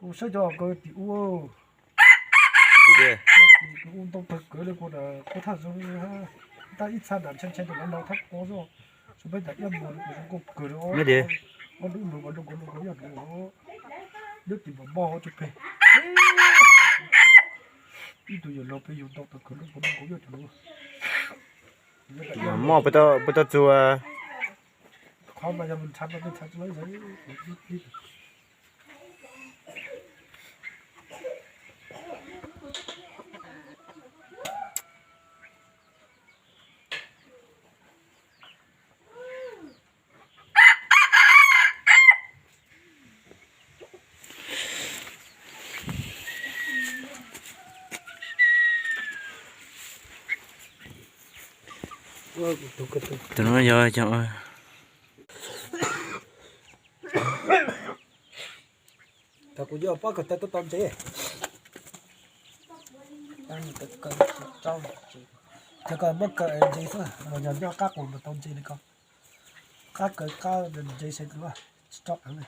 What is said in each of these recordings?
Kuv saib cov kaw tim ub, tim ub ntau tawg kawg li, kuv thaj zoov, tab ib txha dam ntshai ntshai tus no no thab quav xwb, tsuas peb dam iab muag kuv zoo nkauj kawg li. Ob lub nus mas zoo nkaus nkaus yaj nus, nyob tim npam npoj tsuas peg. Ib tug yawg laus peb yug ntau tawg kawg li, zoo nkaus nkaus yaj tus no. Moj puas tau txug? Qhov mas yog mus ntshav no tej ntshav tsis lawv. Tus no yog cov, thaum kuv yuav pob kawm tawg tuaj tau ntses, thaum kawg muab kawm ntses xwb los yog nyob qab qus mas tau ntses li ko, qab kawg qab ntses xwb tsis tso heev li.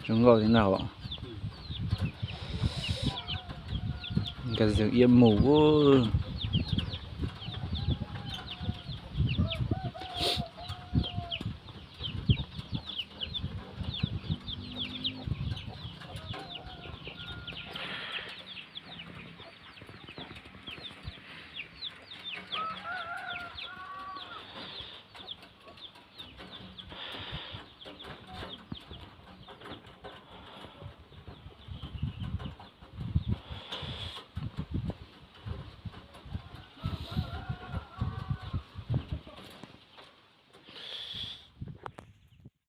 Zoo nkauj li no, nkag zog iab mus.